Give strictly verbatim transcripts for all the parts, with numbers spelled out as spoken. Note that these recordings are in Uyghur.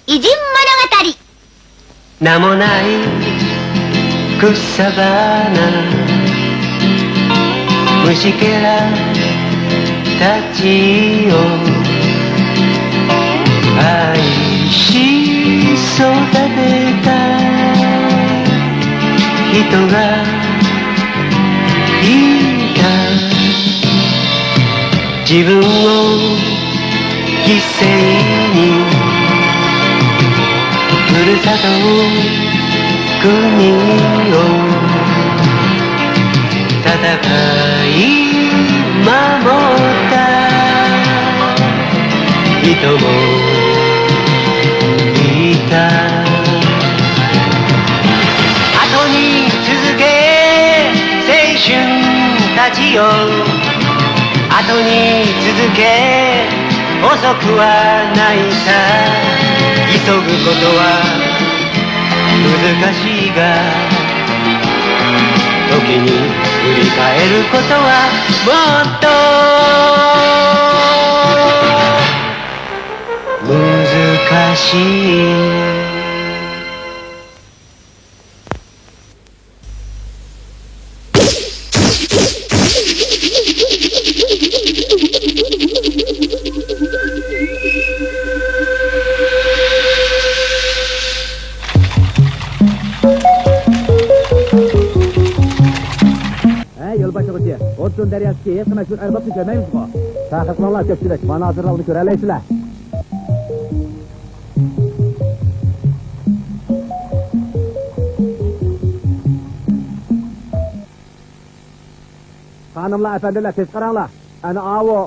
偉人物語。名もない草花、虫けらたちを愛し育てた人がいた。自分を犠牲にふるさと国を戦い守った人もいた。後に続け青春たちよ、後に続け、遅くはないさ。急ぐことは難しいが、時に振り返ることはもっと難しい。ھەي، يول باشلىغۇچى، ئوتتۇن دەرياسىدىكى ھېلىقى مەشھۇر ئەربابنى كۆرمەيمىزغۇ؟ تەخىر قىلىڭلار، كۆپچىلىك، مانا ھازىرلا ئۇنى كۆرەلەيسىلەر. خانىملار، ئەپەندىلەر، تېز قاراڭلار. ئەنە ئاۋۇ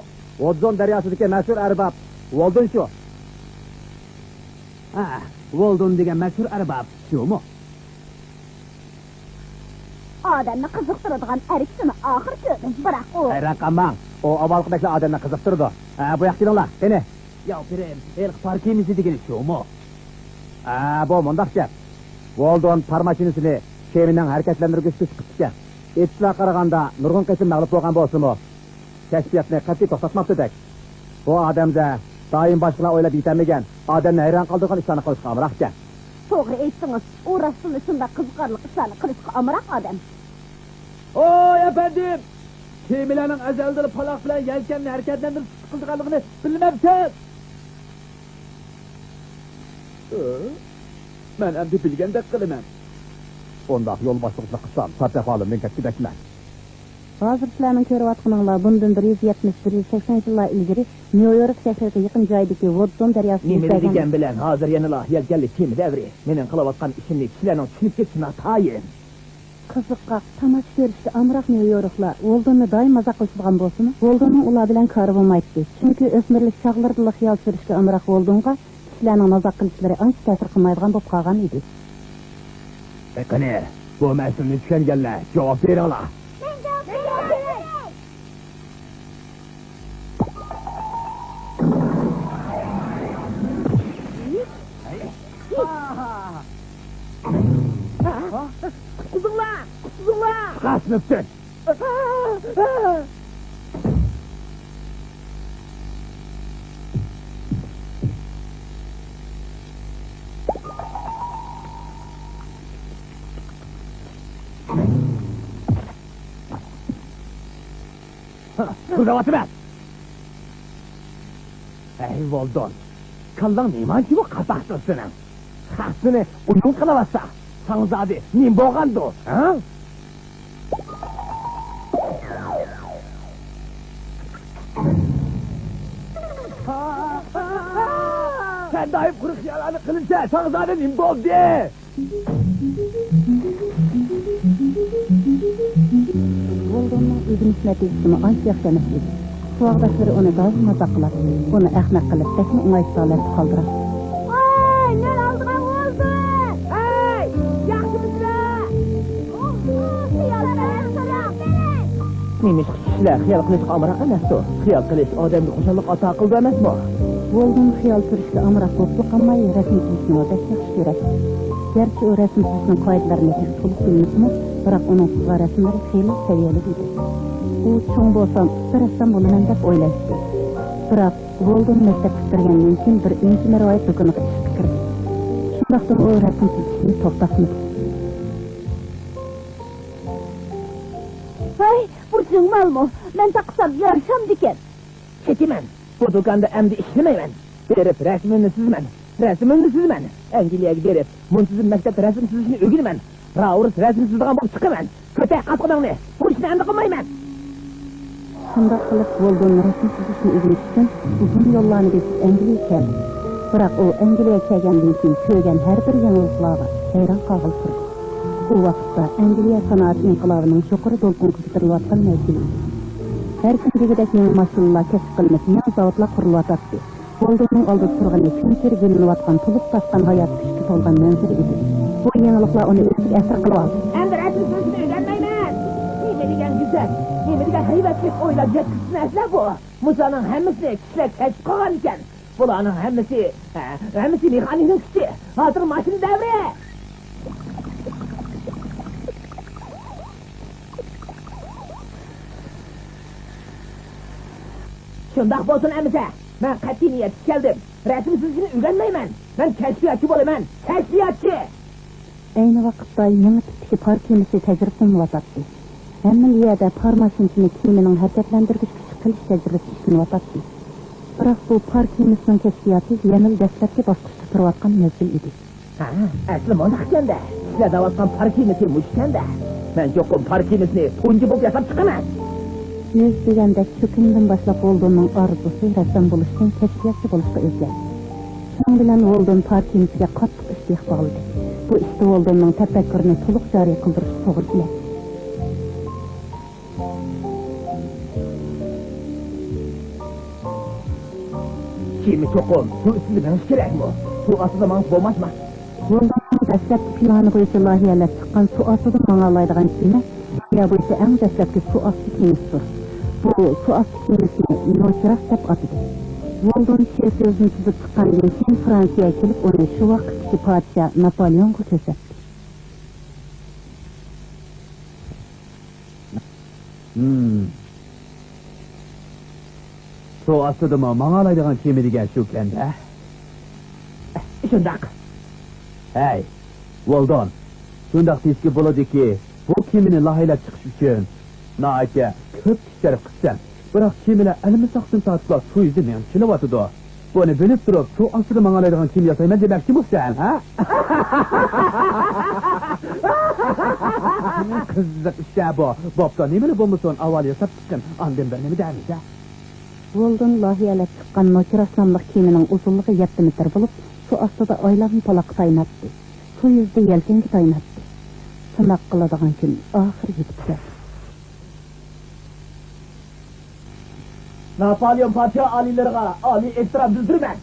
ۋودزون دەرياسىدىكى مەشھۇر ئەرباب ۋولدون شۇ. ھە، ۋولدون دېگەن مەشھۇر ئەرباب شۇمۇ؟ ئادەمنى قىزىقتۇرىدىغان ئەركىسىنى ئاخىر كۆردۈم، بىراق ئۇ. ھەيران قالماڭ، ئۇ ئاۋۋالقى بەكلا ئادەمنى قىزىقتۇرىدۇ. ھە، بۇ ياققا كېلىڭلار، قېنى. ياۋ پىرىم، ھېلىقى پار كېمىسى دېگىنى شۇمۇ؟ ھە، بۇ مۇنداق گەپ. ۋولدون پار ماشىنىسىنى كېمىنىڭ ھەرىكەتلەندۈرگۈچىسى قىپتىكەن. ئېيتىشلارغا قارىغاندا، نۇرغۇن قېتىم مەغلۇپ بولغان بولسىمۇ، كەشپىياتنى قەتئىي توختاتماپتۇ بەك. بۇ ئادەمدە دائىم باشقىلار ئويلاپ يېتەلمىگەن، ئادەمنى ھەيران قالدۇرغان ئىشلارنى قىلىشقا ئامراق ئىكەن. توغرا ئېيتتىڭىز، ئۇ راستتىنلا شۇنداق قىزىقارلىق ئىشلارنى قىلىشقا ئامراق ئادەم. ۋاي ئەپەندىم! كېمىلەرنىڭ ئەزەلدىلا پالاق بىلەن يەلكەننى ھەرىكەتلەندۈرۈپ قىلىدىغانلىقىنى بىلمەمسىز؟ ئۆ؟ مەن ئەمدى بىلگەندەك قىلىمەن. ئۇنداق يول باشلىقلىق قىلسام، سەت ئەھۋالىمدىن كەتكۈدەكمەن. ھازىر سىلەرنىڭ كۆرۈۋاتقىنىڭلار بۇندىن بىر يۈز يەتمىش، بىر يۈز سەكسەن يىللار ئىلگىرى نيۇ يورك شەھىرىگە يېقىن جايدىكى ۋودزون دەرياسىدا يۈز نېمىنى بەرگەن. دېگەن بىلەن ھازىر يەنىلا يەلكەنلىك كېمە دەۋرى. مېنىڭ قىلىۋاتقان ئىشىمنى كىشىلەرنىڭ چۈشىنىپ كېتىشى ناتايىن. قىزىققاق، تاماشا كۆرۈشكە ئامراق نيۇ يوركلار ۋولدوننى دائىم مازاق قىلىشىدىغان بولسىمۇ، ۋولدوننىڭ ئۇلار بىلەن كارى بولمايتتى. چۈنكى ئۆسمۈرلۈك چاغلىرىدىلا خىيال سۈرۈشكە ئامراق ۋولدونغا كىشىلەرنىڭ مازاق قىلىشلىرى ئانچە تەسىر قىلمايدىغان بولۇپ قالغان ئىدى. ئەي قېنى، بۇ مەسىلىنى چۈشەنگەنلەر جاۋاب بېرىڭلار. مەن جاۋاب بېرەي. قۇتقۇزۇڭلار! قۇتقۇزۇڭلار! قاسمىپتىن! ھە، پۇرلاۋاتىمەن. ھەي، ۋولدون، كاللاڭ نېمانچىۋۇ قاپاقتۇ سېنىڭ؟ خەق سېنى ئويۇن قىلىۋاتسا، ساڭا زادى نېمە بولغاندۇ، ھە؟ سەن دائىم قۇرۇق خىياللارنى قىلىسەن، ساڭا زادى نېمە بولدى؟ ۋولدوننىڭ ئۆگىنىش نەتىجىسىمۇ ئانچە ياخشى ئەمەس ئىدى. ساۋاقداشلىرى ئۇنى دائىم مازاق قىلاتتى. ئۇنى ئەخمەق قىلىپ، بەكمۇ ئوڭايسىز ھالەتتە قالدۇراتتى. ۋاي، نەل ئالدىغان ۋولدون! ھەي، ياخشىمۇسىلەر؟ نېمىشقا كىشىلەر خىيال قىلىشقا ئامراق ئەمەستۇ؟ خىيال قىلىش ئادەمگە خۇشاللىق ئاتا قىلىدۇ ئەمەسمۇ؟ ۋولدون خىيال سۈرۈشكە ئامراق بولۇپلا قالماي، رەسىم سىزىشنىمۇ بەك ياخشى كۆرەتتى. گەرچە ئۇ رەسىم سىزىشنىڭ قائىدىلىرىنى تېخى تولۇق بىلمىسىمۇ، بىراق ئۇنىڭ سىزغان رەسىملىرى خېلى سەۋىيەلىك ئىدى. ئۇ چوڭ بولسام ئۇستا رەسسام بولىمەن دەپ ئويلايتتى. بىراق ۋولدون مەكتەپ پۈتتۈرگەندىن كېيىن بىر ئىنچىمە رىۋايەت دۇكىنىغا ئىشقا كىردى. بىراقتىن ئۇ رەسىم سىزىشنى توختاتمىدى. ھەي، بۇ جىڭ مالمۇ؟ مەن تاقىسام يارىشامدىكەن. كېتىمەن. بۇ دۇكاندا ئەمدى ئىشلىمەيمەن. بېرىپ رەسىمىمنى سىزىمەن. رەسىمىمنى سىزىمەن. ئەنگلىيەگە بېرىپ مۇنتىزىم مەكتەپتە رەسىم سىزىشنى ئۆگىنىمەن. راۋۇرس رەسىم سىزىدىغان بولۇپ چىقىمەن. كۆتەر قاسقىنىڭنى. بۇ ئىشنى ئەمدى قىلمايمەن. شۇنداق قىلىپ، ۋولدون رەسىم سىزىشنى ئۆگىنىش ئۈچۈن ئۇزۇن يوللارنى بېسىپ ئەنگلىيەگە كەلدى. بىراق ئۇ ئەنگلىيەگە كەلگەندىن كېيىن كۆرگەن ھەر بىر يېڭىلىقلارغا ھەيران قالغىلى تۇردى. ئۇ ۋاقىتتا ئەنگلىيە سانائەت ئىنقىلابىنىڭ يۇقىرى دولقۇن كۆتۈرۈلۈۋاتقان مەزگىلى ئىدى. ھەر كۈن دېگۈدەك يېڭى ماشىنىلار كەشىپ قىلىنىپ، يېڭى زاۋۇتلار قۇرۇلۇۋاتاتتى. ۋولدوننىڭ ئالدىدا تۇرغىنى كۈن كىرگىلىنىۋاتقان تولۇپ تاشقان ھاياتىي كۈچكە تولغان مەنزىرە ئىدى. بۇ يېڭىلىقلار ئۇنى ئۆزىگە ئەسىر قىلىۋالدى. ئەمدى رەسىم سىزىشنى ئۆگەنمەيمەن. نېمە دېگەن گۈزەل، نېمە دېگەن ھەيۋەتلىك ئويلاپ يەتكۈزسىن ئەسلى بۇ. مۇشۇلارنىڭ ھەممىسىنى كىشىلەر كەشىپ قىلغانىكەن. بۇلارنىڭ ھەممىسى، ھە، ھەممىسى مېخانىكنىڭ كۈچى. ھازىر ماشىنا دەۋرى. شۇنداق بولسۇن ئەمىسە، مەن قەتئىي نىيەتكە كەلدىم. رەسىم سىزىشنى ئۆگەنمەيمەن. مەن كەشپىياتچى بولىمەن، كەشپىياتچى! ئەينى ۋاقىتتا يېڭى تىپتىكى پار كېمىسى تەجرىبە قىلىنىۋاتاتتى. ھەممىلا يەردە پار ماشىنىسىنى كېمىنىڭ ھەرىكەتلەندۈرگۈچ كۈچى قىلىش تەجرىبىسى ئىشلىنىۋاتاتتى. بىراق بۇ پار كېمىسىنىڭ كەشپىياتى يەنىلا دەسلەپكى باسقۇچتا تۇرۇۋاتقان مەزگىل ئىدى. ھە، ئەسلى مۇنداق ئىكەندە. ئىشلەۋاتقان پار كېمىسى مۇشۇكەندە. مەن چوقۇم پار كېمىسىنى تۇنجى بولۇپ ياساپ چىقىمەن. ئۆز دېگەندەك چۆكۈمدىن باشلاپ ۋولدوننىڭ ئارزۇسى رەسسام بولۇشتىن كەشپىياتچى بولۇشقا ئۆزگەردى. شۇنىڭ بىلەن ۋولدون پار كېمىسىگە قاتتىق ئىشتىياق باغلىدى. بۇ ئىشتا ۋولدوننىڭ تەپەككۇرىنى تولۇق جارى قىلدۇرۇشقا توغرا كېلەتتى. كېمە چوقۇم سۇ ئۈستىدە مېڭىشى كېرەكمۇ؟ سۇ ئاستىدا ماڭسا بولماسمۇ؟ ۋولدوننىڭ دەسلەپكى پىلانى بويىچە لايىھەلەپ چىققان سۇ ئاستىدا ماڭالايدىغان كېمە دۇنيا بويىچە ئەڭ دەسلەپكى سۇ ئاستى كېمىسىدۇر. بۇ سۇ ئاستى كېمىسىنى نوچراس دەپ ئاتىدى. ۋولدون شېلفىلدنى تۈزۈپ چىققاندىن كېيىن، فرانسىيەگە كېلىپ، ئۇنى شۇ ۋاقىتتىكى پادىشاھ ناپالېئونغا كۆرسەتتى. ھىم. سۇ ئاستىدىمۇ ماڭالايدىغان كېمە دېگەن شۇكەن-دە. شۇنداق. ھەي، ۋولدون، شۇنداق دېيىشكە بولىدۇكى، بۇ كېمىنى لايىھەلەپ چىقىش ئۈچۈن ناھايىتى كۆپ كۈچ سەرپ قىپسەن. بىراق كېمىلەر ئەلمىساقتىن تارتىپلا سۇ يۈزىدە مېڭىپ كېلىۋاتىدۇ. بۇنى بىلىپ تۇرۇپ، سۇ ئاستىدا ماڭالايدىغان كېمە ياسايمەن دېمەكچىمۇ سەن، ھە؟ قىزىق ئىش-ە بۇ. بوپتۇ، نېمىلا بولمىسۇن، ئاۋۋال ياساپ چىققىن، ئاندىن بىر نېمە دەيمىز-ھە. ۋولدون لايىھەلەپ چىققان نوچراس ناملىق كېمىنىڭ ئۇزۇنلۇقى يەتتە مېتىر بولۇپ، سۇ ئاستىدا ئايلانما پالاققا تايىناتتى. سۇ يۈزىدە يەلكەنگە تايىناتتى. سىناق قىلىدىغان كۈن ئاخىرى يېتىپ كەلدى. ناپالېئون پادىشاھ ئالىيلىرىغا ئالىي ئېھتىرام بىلدۈرىمەن!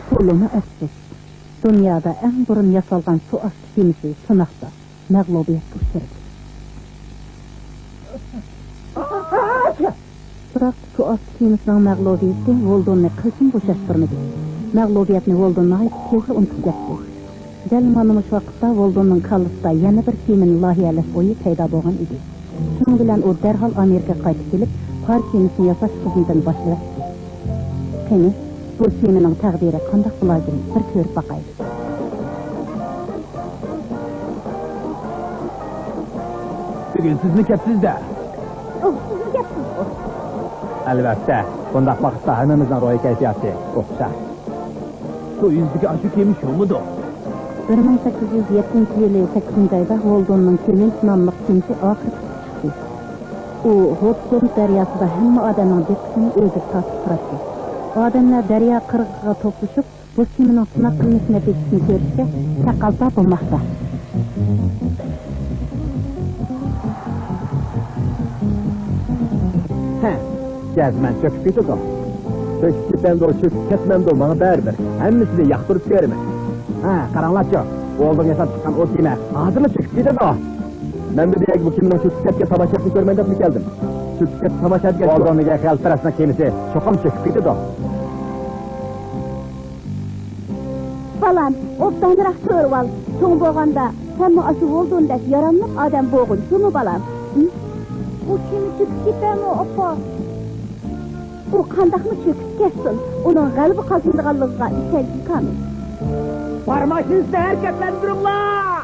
تولىمۇ ئەپسۇس، دۇنيادا ئەڭ بۇرۇن ياسالغان سۇ ئاستى كېمىسى سىناقتا مەغلۇبىيەتكە ئۇچرىدى. بىراق سۇ ئاستى كېمىسىنىڭ مەغلۇبىيىتى ۋولدوننى قىلچىمۇ بوشاشتۇرمىدى. مەغلۇبىيەتنى ۋولدون ناھايىتى تېزلا ئۇنتۇپ كەتتى. دەل مانا مۇشۇ ۋاقىتتا ۋولدوننىڭ كاللىسىدا يەنە بىر كېمىنى لايىھەلەش ئويى پەيدا بولغان ئىدى. شۇنىڭ بىلەن ئۇ دەرھال ئامېرىكىغا قايتىپ كېلىپ، پار كېمىسىنى ياساش خىزمىتىنى باشلىۋەتتى. قېنى، بۇ كېمىنىڭ تەقدىرى قانداق بولاركىن، بىر كۆرۈپ باقايلى. بۈگۈن سىزمۇ كەپسىز-دە. ئۇھ، سىزمۇ كەپسىز. ئەلۋەتتە، بۇنداق ۋاقىتتا ھەممىمىزنىڭ روھىي كەيپىياتى ئوخشاش. سۇ يۈزىدىكى ئاشۇ كېمە شۇمىدۇ؟ بىر مىڭ سەككىز يۈز يەتتىنچى يىلى سەككىزىنچى ئايدا ۋولدوننىڭ كۆلەيسى ناملىق كېمىسى ئاخىرى پۇتقا چۈشتى. ئۇ ھودكۇرۇت دەرياسىدا ھەممە ئادەمنىڭ دىققىتىنى ئۆزىگە تارتىپ تۇراتتى. ئادەملەر دەريا قىرغىقىغا توپلىشىپ، بۇ كېمىنىڭ سىناق قىلىنىش نەتىجىسىنى كۆرۈشكە تەقەززا بولماقتا. ھە، جەزمەن چۆكۈپ كېتىدۇ. چۆكۈپ كېتەمدۇ، چۆكۈپ كەتمەمدۇ، ماڭا بەرىبىر. ھەممىسىنى ياقتۇرۇپ كۆرىمەن. ھە، قاراڭلارچۇ، ۋولدون ياساپ چىققان ئۇ كېمە ھازىرلا چۆكۈپ كېتىدۇ. مەنمۇ دېگەن بۇ كېمىنىڭ چۆكۈپ كەتكەن تاماشىسىنى كۆرىمەن دەپلا كەلدىم. چۆكۈپ كەتكەن تاماشا دېگەن ۋولدون دېگەن خىيالپەرەسنىڭ كېمىسى چوقۇم چۆكۈپ كېتىدۇ. بالام، ئوبدانراق تۇرۇۋال. چوڭ بولغاندا سەنمۇ ئاشۇ ۋولدوندەك ياراملىق ئادەم بولغىن، جۇمۇ بالام؟ ھە؟ ئۇ كېمە چۆكۈپ كېتەرمۇ، ئاپا؟ ئۇ قانداقمۇ چۆكۈپ كەتسۇن، ئۇنىڭ غەلىبە قازىنىدىغانلىقىغا ئىشەنچىم كامىل. بارماي ئىزنى ھەرىكەتلەندۈرۈڭلار!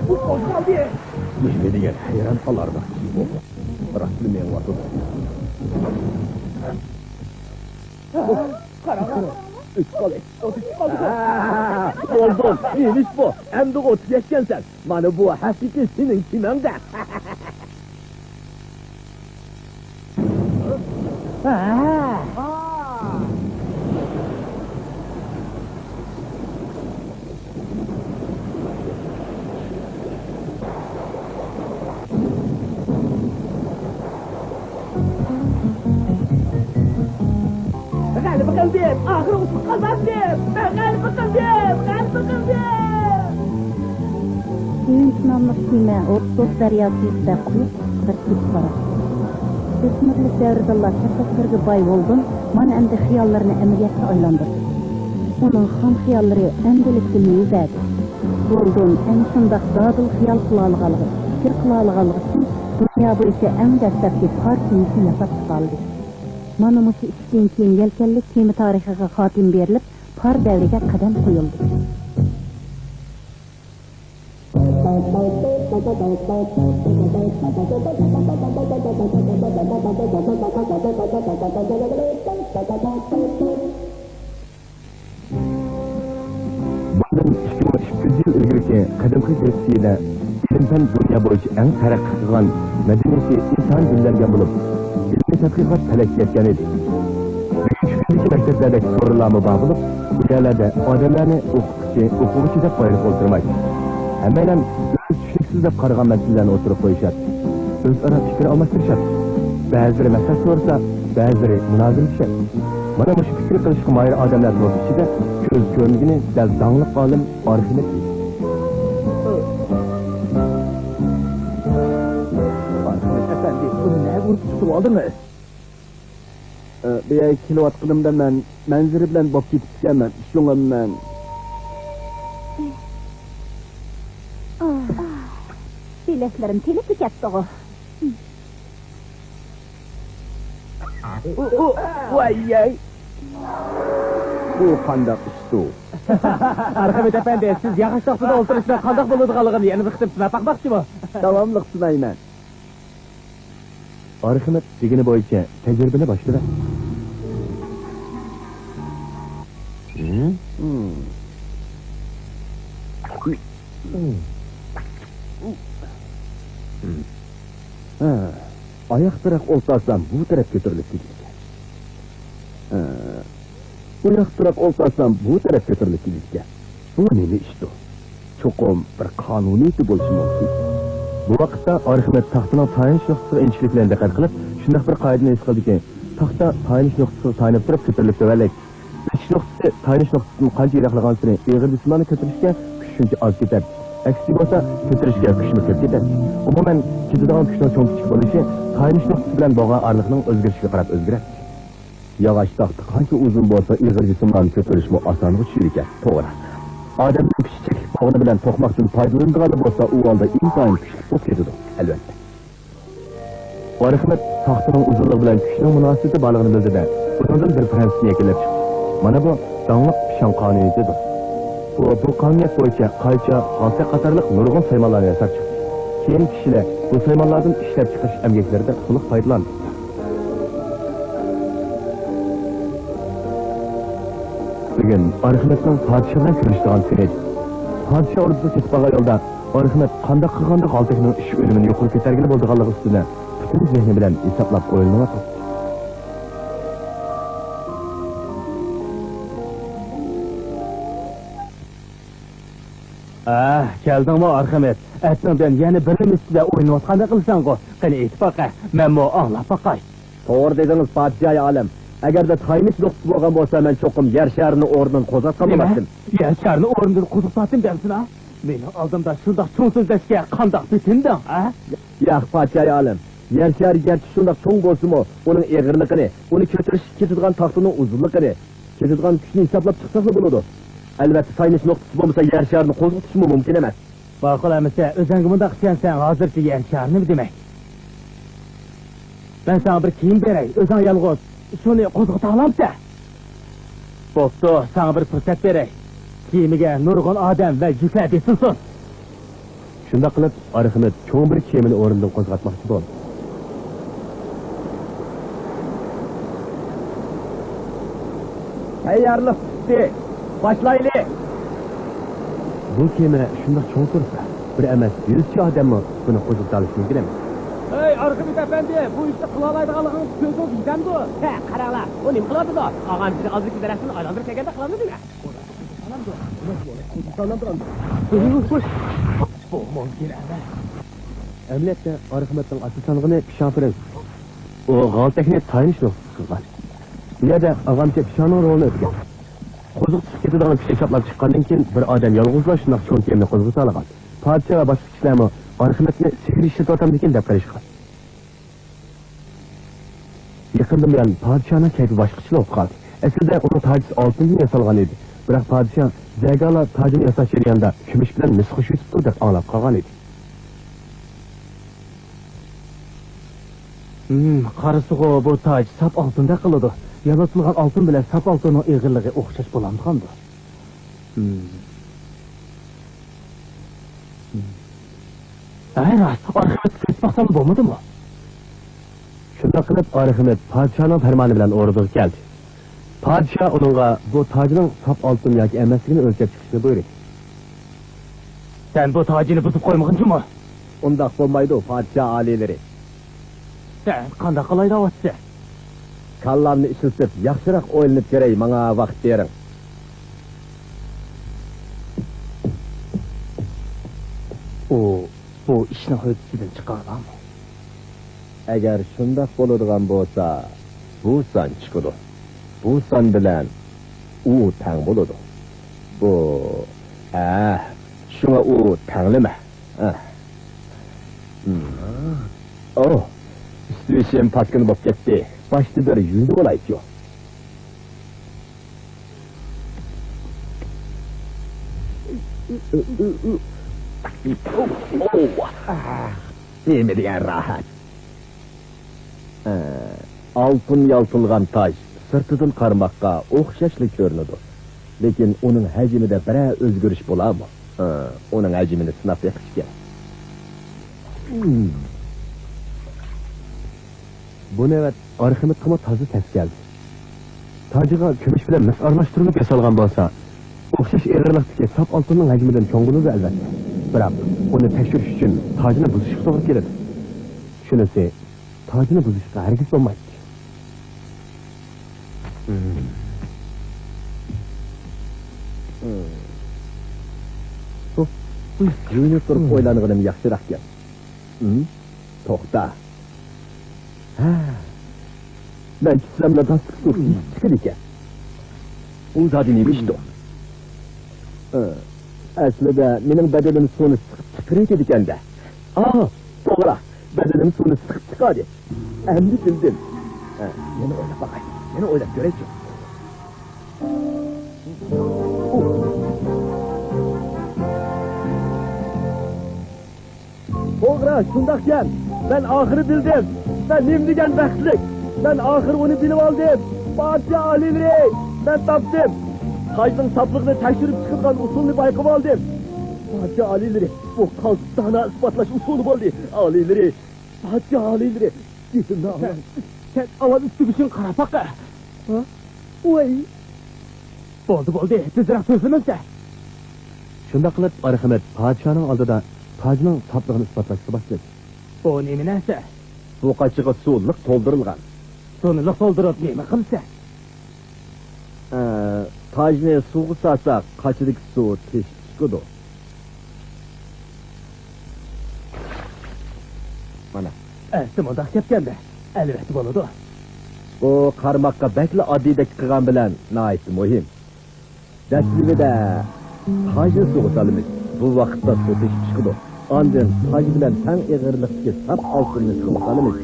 ئۇ قوزغالدى! نېمە دېگەن ھەيران قالارلىق ئىش بۇ. راستلا مېڭىۋاتىدۇ. قاراڭ! ئۆچ قالدى! ئۆچ قالدى! ھە، بولدۇم! ئىنىش بۇ! ئەمدىغۇ تۈگەتكەنسەن! مانا بۇ ھەقىقىي سېنىڭ كېمەڭدە! غەلىبە قىلدىم! ئاخىرى ئۇتۇپ قازاندىم! غەلىبە قىلدىم! غەلىبە قىلدىم! سۆيۈنچ ناملىق كېمە ئوتلۇق دەريا سۈيىدە قۇيۇپ چىقىپ كېتىپ باراتتى. ئۆسمۈرلۈك دەۋرىدىنلا تەپەككۇرگە باي ۋولدون مانا ئەمدى خىياللىرىنى ئەمەلىيەتكە ئايلاندۇردى. ئۇنىڭ خام خىياللىرى ئەمدىلىكتە مېۋە بەردى. ۋولدون ئەنە شۇنداق دادىل خىيال قىلالىغانلىقى، پىكىر قىلالىغانلىقى ئۈچۈن دۇنيا بويىچە ئەڭ دەسلەپكى پار كېمىسىنى ياساپ چىقالىدى. مانا مۇشۇ ئىشتىن كېيىن يەلكەنلىك كېمە تارىخىغا خاتىمە بېرىلىپ، پار دەۋرىگە قەدەم قويۇلدى. بۇندىن ئىككى مىڭ ئىككى يۈز يىل ئىلگىرىكى قەدىمكى گرېتسىيەدە ئىلىم-پەن دۇنيا بويىچە ئەڭ تەرەققىي قىلغان، مەدەنىيىتى ئىنتايىن گۈللەنگەن بولۇپ، ئىلمىي تەتقىقات پەلەككە يەتكەن ئىدى. بۈگۈنكى كۈندىكى مەكتەپلەردەك سورۇنلارمۇ بار بولۇپ، بۇ يەرلەردە ئادەملەرنى ئوقۇتقۇچى، ئوقۇغۇچى دەپ ئايرىپ ئولتۇرمايتتى. ھەممەيلەن ئۆزى چۈشىنىكسىز دەپ قارىغان مەسىلىلەرنى ئوتتۇرىغا قويۇشاتتى. ئۆزئارا پىكىر ئالماشتۇرۇشاتتى. بەزىلىرى مەسلىھەت سورىسا، بەزىلىرى مۇنازىرىلىشەتتى. مانا مۇشۇ پىكىر قىلىشقا ماھىر ئادەملەر توپى ئىچىدە كۆز كۆرمىگىنى دەل داڭلىق ئالىم ئارخىمېد ئىدى. ئارخىمېد ئەپەندى، بۇنى نەگە ئۇرۇپ تۇتۇۋالدىڭىز؟ ئە، بۇ يەرگە كېلىۋاتقىنىمدا مەن مەنزىرە بىلەن بولۇپ كېتىپتىكەنمەن. شۇڭا مەن. ئاھ، بىلەكلىرىم تېلىپ كەتتىغۇ. ئۇ، ئۇ، ۋاييەي. بۇ قانداق ئىشتۇ؟ ئارخىمېد ئەپەندى، سىز ياغاچ تاختىدا ئولتۇرۇشنىڭ قانداق بولىدىغانلىقىنى يەنە بىر قېتىم سىناپ باقماقچىمۇ؟ داۋاملىق سىنايمەن. ئارخىمېد دېگىنى بويىچە تەجرىبىنى باشلىۋەت. ھە؟ ھە، ئاياق تەرەپ ئولتۇرسام، بۇ تەرەپ كۆتۈرۈلۈپ كېتىدىكەن. ھە، ئاياق تەرەپ ئولتۇرسام، بۇ تەرەپ كۆتۈرۈلۈپ كېتىدىكەن. بۇ نېمە ئىشتۇ؟ چوقۇم بىر قانۇنىيىتى بولۇشى مۇمكىن. بۇ ۋاقىتتا ئارخىمېد تاختىنىڭ تايىنىش نۇقتىسىغا ئىنچىكىلىك بىلەن دىققەت قىلىپ، شۇنداق بىر قائىدىنى ھېس قىلدىكى، تاختا تايىنىش نۇقتىسىغا تايىنىپ تۇرۇپ كۆتۈرۈلۈپ تۆۋەنلەيدۇ. ئېشىش نۇقتىسى تايىنىش نۇقتىسىدىن قانچە يىراقلىغانسېرى ئېغىر جىسىملارنى كۆتۈرۈشكە كۈچ شۇنچە ئاز كېتەتتى. ئەكسىچە بولسا، كۆتۈرۈشكە كۈچمۇ كۆپ كېتەتتى. ئومۇمەن، كېتىدىغان كۈچنىڭ چوڭ-كىچىك بولۇشى تايىنىش نۇقتىسى بىلەن بولغان ئارىلىقنىڭ ئۆزگىرىشىگە قاراپ ئۆزگىرەتتى. ياغاچ تاختا قانچە ئۇزۇن بولسا، ئېغىر جىسىملارنى كۆتۈرۈشمۇ ئاسانغا چۈشىدىكەن. توغرا. ئادەمنىڭ كۈچى چەكلىك بولغىنى بىلەن توقماقتىن پايدىلىنىدىغانلا بولسا، ئۇ ھالدا ئىنتايىن كۈچلۈك بولۇپ كېتىدۇ، ئەلۋەتتە. ئارخىمېد تاختىنىڭ ئۇزۇنلۇقى بىلەن كۈچنىڭ مۇناسىۋىتى بارلىقىنى بىلدى-دە، بۇنىڭدىن بىر پىرىنسىپنى يەكۈنلەپ چىقتى. مانا بۇ داڭلىق پىشاڭ قانۇنىيىتىدۇر. ئۇ بۇ قانۇنىيەت بويىچە قايچا، غالتەك قاتارلىق نۇرغۇن سايمانلارنى ياساپ چىقتى. كېيىن كىشىلەر بۇ سايمانلاردىن ئىشلەپچىقىرىش ئەمگەكلىرىدە تولۇق پايدىلاندى. بۈگۈن ئارخىمېدنىڭ پادىشاھ بىلەن كۆرۈشىدىغان كۈنى ئىدى. پادىشاھ ئوردىسىغا كېتىپ بارغان يولدا ئارخىمېد قانداق قىلغاندا غالتەكنىڭ ئىش ئۈنۈمىنى يۇقىرى كۆتەرگىلى بولىدىغانلىقى ئۈستىدە پۈتۈن زېھنى بىلەن ھېسابلاپ ئويلىنىۋاتاتتى. ئاھ، كەلدىڭمۇ ئارخىمېد؟ ئەتىڭدىن يەنە بىر نېمە ئۈستىدە ئويناۋاتقاندەك قىلىسەنغۇ؟ قېنى ئېيتىپ باقە، مەنمۇ ئاڭلاپ باقاي. توغرا دېدىڭىز، پادىشاھى ئالىم. ئەگەردە تايىنىش نۇقتىسى بولغان بولسا، مەن چوقۇم يەر شارىنى ئورنىدىن قوزغاتقان نېمە؟ بولاتتىم. يەر شارىنى ئورنىدىن قوزغىتاتتىم دەمسىنا؟ مېنىڭ ئالدىمدا شۇنداق چوڭ سۆزلەشكە قانداق پېتىندىڭ، ھە؟ ياق، پادىشاھى ئالىم. يەر شارى گەرچە شۇنداق چوڭ بولسىمۇ، ئۇنىڭ ئېغىرلىقىنى، ئۇنى كۆتۈرۈشكە كېتىدىغان تاختىنىڭ ئۇزۇنلۇقىنى، كېتىدىغان كۈچنى ھېسابلاپ چىقساقلا بولىدۇ. ئەلۋەتتە، تايىنىش نۇقتىسى بولمىسا، يەر شارىنى قوزغىتىشمۇ مۇمكىن ئەمەس. ماقۇل ئەمىسە، ئۆزۈڭگە مۇنداق ئىشەنسەڭ، ھازىرچە يەر شارى نېمە دېمەك؟ مەن ساڭا بىر كىيىم بېرەي، ئۆزۈڭ يالغۇز شۇنى قوزغىتالامسەن؟ بوپتۇ، ساڭا بىر پۇرسەت بېرەي. كېمىگە نۇرغۇن ئادەم ۋە يۈكلەر بېسىلسۇن. شۇنداق قىلىپ، ئارخىمېد چوڭ بىر كېمىنى ئورنىدىن قوزغاتماقچى بولدى. تەييارلىق پۈتتى. باشلايلى. بۇ كېمە شۇنداق چوڭ تۇرسا، بىر ئەمەس، يۈزچە ئادەممۇ بۇنى قوزغىتالىشى مۇمكىن ئەمەس. ھەي، ئارخىمېد ئەپەندى، بۇ ئىشنى قىلالايدىغانلىقىڭىز كۆزىڭىزگە يېتەمدۇ؟ ھە، قاراڭلار، ئۇ نېمە قىلىۋاتىدۇ؟ ئاغام ئىچىدە ئازلىك دەرەخنى ئايلاندۇرۇپ كەلگەندەك قىلامدۇ نېمە؟ بۇ مۇمكىن ئەمەس. ئەمەلىيەتتە، ئارخىمېدنىڭ ئاساسىي سانىغىنى پىشاڭ فرېنس. ئۇ غالتەكنى تايىنىش نۇقتىسى قىلغان. بۇ يەردە ئاغامچە پىشاڭنىڭ رولىنى ئۆتىگەن. قوزۇق چىقىپ كېتىدىغان كۈچ ھېسابلاپ چىققاندىن كېيىن، بىر ئادەم يالغۇزلا شۇنداق چوڭ كېمىنى قوزغىتالىغان. پادىشاھ ۋە باشقا كىشىلەرمۇ ئارخىمېدنى سېھىر ئىشلىتىۋاتامدىكىن دەپ قېرىشقان. يېقىندىن بۇيان پادىشاھنىڭ كەيپى باشقىچىلا بولۇپ قالدى. ئەسلىدە ئۇنىڭ تاجى ئالتۇندىن ياسالغان ئىدى. بىراق پادىشاھ زەگالا تاجىنى ياساش جەريانىدا كۈمۈش بىلەن مىس قوشۇۋېتىپتۇ دەپ ئاڭلاپ قالغان ئىدى. ھىم، قارىسىغۇ، بۇ تاج ساپ ئالتۇندەك قىلىدۇ. يالىتىلغان ئالتۇن بىلەن ساپ ئالتۇننىڭ ئېغىرلىقى ئوخشاش بولامدىغاندۇ؟ ھىم. ھىم. ھەي، راست، ئارخىمېدقا كۆرسىتىپ باقسام بولمىدىمۇ؟ شۇنداق قىلىپ، ئارخىمېد پادىشاھنىڭ پەرمانى بىلەن ئوردىغا كەلدى. پادىشاھ ئۇنىڭغا بۇ تاجنىڭ ساپ ئالتۇن ياكى ئەمەسلىكىنى ئۆلچەپ چىقىشنى بۇيرۇدى. سەن بۇ تاجنى بۇزۇپ قويمىغىنچىمۇ؟ ئۇنداق بولمايدۇ، پادىشاھ ئالىيلىرى. سەن قانداق قىلاي دەۋاتىسەن؟ كاللامنى ئىشلىتىپ، ياخشىراق ئويلىنىپ كۆرەي، ماڭا ۋاقىت بېرىڭ. ئۇ بۇ ئىشنىڭ ھۆددىسىدىن چىقالاڭ. ئەگەر شۇنداق بولىدىغان بولسا، بۇ سان چىقىدۇ. بۇ سان بىلەن ئۇ تەڭ بولىدۇ. بۇ، ھە، شۇڭا ئۇ تەڭلىمە. ھە. ھىم. ئوھ، ئۈستى بېشىم پاسكىنا بولۇپ كەتتى. باشتا بىر يۇيۇنۇپ ئالايچۇ. نېمە دېگەن راھەت! ئالتۇن يالتىلغان تاج سىرتىدىن قارىماققا ئوخشاشلا كۆرۈنىدۇ، لېكىن ئۇنىڭ ھەجمىدە بىرەر ئۆزگىرىش بولارمۇ؟ ئۇنىڭ ھەجمىنى سىناپ بېقىش كېرەك. بۇ نۆۋەت ئارخىمېدقىمۇ تازا تەس كەلدى. تاجىغا كۈمۈش بىلەن مىس ئارىلاشتۇرۇلۇپ ياسالغان بولسا، ئوخشاش ئېغىرلىقتىكى ساپ ئالتۇننىڭ ھەجمىدىن چوڭ بولىدۇ، ئەلۋەتتە. بىراق ئۇنى تەكشۈرۈش ئۈچۈن تاجنى بۇزۇشقا توغرا كېلىدۇ. شۇنىسى، تاجنى بۇزۇشقا ھەرگىز بولمايتتى. يۇيۇنۇپ تۇرۇپ ئويلانغىنىم ياخشىراق گەپ. توختا. ھە. مەن كۈتسەملا داستىكى سۇ تېشىپ چىقىدىكەن. ئۇ زادى نېمە ئىشتۇ؟ ئەسلىدە مېنىڭ بەدىنىم سۇنى سىقىپ چىقىرىۋېتىدىكەن-دە. ئاھ، توغرا، بەدىنىم سۇنى سىقىپ چىقاردى. ئەمدى بىلدىم. ھە، يەنە ئويلاپ باقاي. يەنە ئويلاپ كۆرەيچۇ. توغرا، شۇنداقكەن. مەن ئاخىرى بىلدىم. مەن نېمە دېگەن بەختلىك. مەن ئاخىرى ئۇنى بىلىۋالدىم. پادىشاھ ئالىيلىرى، مەن تاپتىم. تاجنىڭ ساپلىقىنى تەكشۈرۈپ چىقىدىغان ئۇسۇلنى بايقىۋالدىم. پادىشاھ ئالىيلىرى، بۇ قالتىس دانا ئىسپاتلاش ئۇسۇلى بولدى. ئالىيلىرى، پادىشاھ ئالىيلىرى، گېپىمنى ئاڭلاڭ. سەن، سەن ئاۋۋال ئۈستى بېشىڭنى قاراپ باق. ھە؟ ۋاي. بولدى، بولدى، تېزرەك سۆزلىمەمسە. شۇنداق قىلىپ، ئارخىمېد پادىشاھنىڭ ئالدىدا تاجنىڭ ساپلىقىنى ئىسپاتلاشقا باشلىدى. بۇ نېمە نەرسە؟ بۇ قاچىغا سۇ لىق تولدۇرۇلغان. سۇنى لىق تولدۇرۇپ نېمە قىلىسەن؟ ئە، تاجنى سۇغا سالساق، قاچىدىكى سۇ تېشىپ چىقىدۇ. مانا. ئەسلى مۇنداق گەپكەندە، ئەلۋەتتە بولىدۇ. بۇ قارىماققا بەكلا ئاددىيدەك قىلغان بىلەن ناھايىتى مۇھىم. دەسلىپىدە تاجنى سۇغا سالىمىز. بۇ ۋاقىتتا سۇ تېشىپ چىقىدۇ. ئاندىن تاج بىلەن تەڭ ئېغىرلىقتىكى ساپ ئالتۇننى سىقىپ سالىمىز.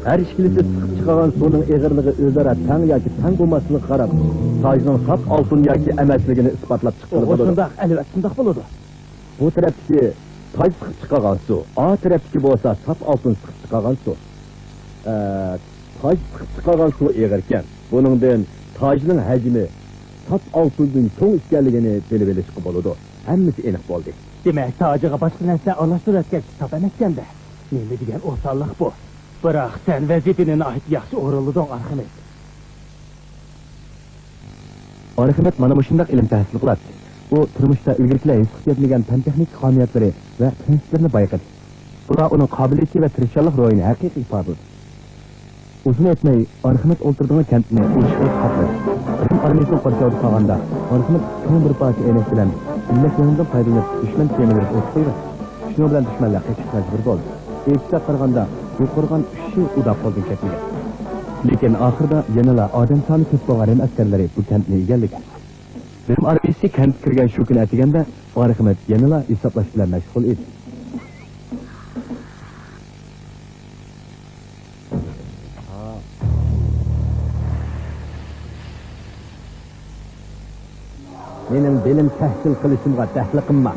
ھەر ئىككىلىسى سىقىپ چىقارغان سۇنىڭ ئېغىرلىقى ئۆزئارا تەڭ ياكى تەڭ بولماسلىقىغا قاراپ، تاجنىڭ ساپ ئالتۇن ياكى ئەمەسلىكىنى ئىسپاتلاپ چىققىلى بولىدۇ. شۇنداق، ئەلۋەتتە، شۇنداق بولىدۇ. بۇ تەرەپتىكى تاج سىقىپ چىقارغان سۇ، ئا تەرەپتىكى بولسا ساپ ئالتۇن سىقىپ چىقارغان سۇ. ئە، تاج سىقىپ چىقارغان سۇ ئېغىركەن. بۇنىڭدىن تاجنىڭ ھەجمى ساپ ئالتۇندىن چوڭ ئىكەنلىكىنى بىلىۋېلىشقا بولىدۇ. ھەممىسى ئېنىق بولدى. دېمەك، تاجىغا باشقا نەرسە ئارىلاشتۇرۇۋەتكەن كىتاب ئەمەسكەندە. نېمە دېگەن ئوساللىق بۇ! بىراق، سەن ۋەزىپىنى ناھايىتى ياخشى ئورۇنلىدىڭ، ئارخىمېد. ئارخىمېد مانا مۇشۇنداق ئىلىم تەھسىل قىلاتتى. ئۇ تۇرمۇشتا ئىلگىرىكىلەر ھېس قىلىپ يەتمىگەن پەن-تېخنىكا قابىلىيەتلىرى ۋە پىرىنسىپلىرىنى بايقىدى. بۇلار ئۇنىڭ قابىلىيىتى ۋە تىرىشچانلىق روھىنى ھەقىقىي ئىپادىلىدى. ئۇزۇن ئۆتمەي، ئارخىمېد ئولتۇرىدىغان كەنتنى ئۇرۇش قىلىپ قاپلىدى. رىم ئارمىيىسىنىڭ قورشاۋىدا قالغاندا، ئارخىمېد چوڭ بىر پارچە ئەينەك بىلەن ئىللەك يېڭىدىن پايدىلىنىپ، دۈشمەن كېمىلىرىگە ئوت قويۇۋەتتى. شۇنىڭ بىلەن دۈشمەنلەر قېچىشقا مەجبۇر بولدى. ئېيتىشلارغا قارىغاندا، بۇ قورغان ئۈچ يىل ئۇدا قولدىن كەتمىگەن. لېكىن ئاخىرىدا يەنىلا ئادەم سانى كۆپ بولغان رىم ئەسكەرلىرى بۇ كەنتنى ئىگىلىگەن. رىم ئارمىيىسى كەنتكە كىرگەن شۇ كۈنى ئەتىگەندە ئارخىمېد يەنىلا ھېسابلاش بىلەن مەشغۇل ئىدى. مېنىڭ بىلىم تەھسىل قىلىشىمغا دەخلى قىلما.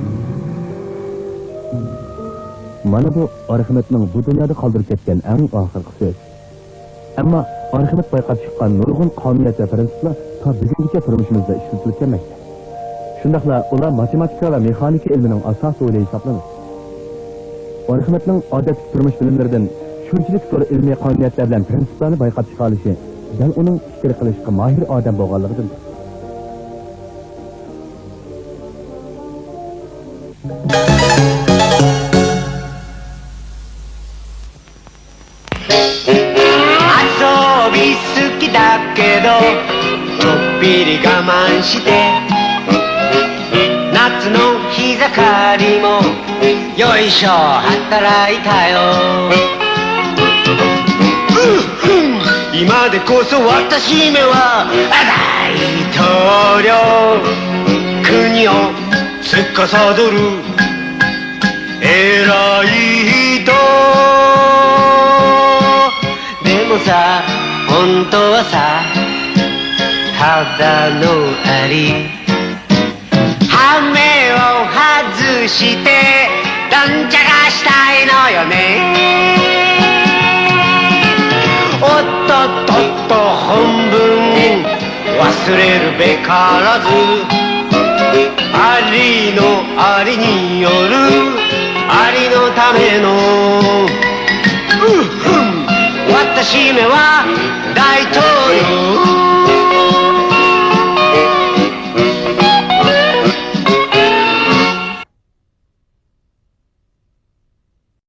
مانا بۇ ئارخىمېدنىڭ بۇ دۇنيادا قالدۇرۇپ كەتكەن ئەڭ ئاخىرقى سۆز. ئەمما ئارخىمېد بايقاپ چىققان نۇرغۇن قانۇنىيەت ۋە پىرىنسىپلار تا بۈگۈنگىچە تۇرمۇشىمىزدا ئىشلىتىلىپ كەلمەكتە. شۇنداقلا ئۇلار ماتېماتىكا ۋە مېخانىكا ئىلمىنىڭ ئاساسىي ئۇلى ھېسابلىنىدۇ. ئارخىمېدنىڭ ئادەتتىكى تۇرمۇش بىلىملىرىدىن شۇنچىلىك زور ئىلمىي قانۇنىيەتلەر بىلەن پىرىنسىپلارنى بايقاپ چىقالىشى دەل ئۇنىڭ پىكىر قىلىشقا ماھىر ئادەم بولغانلىقىدىندۇر.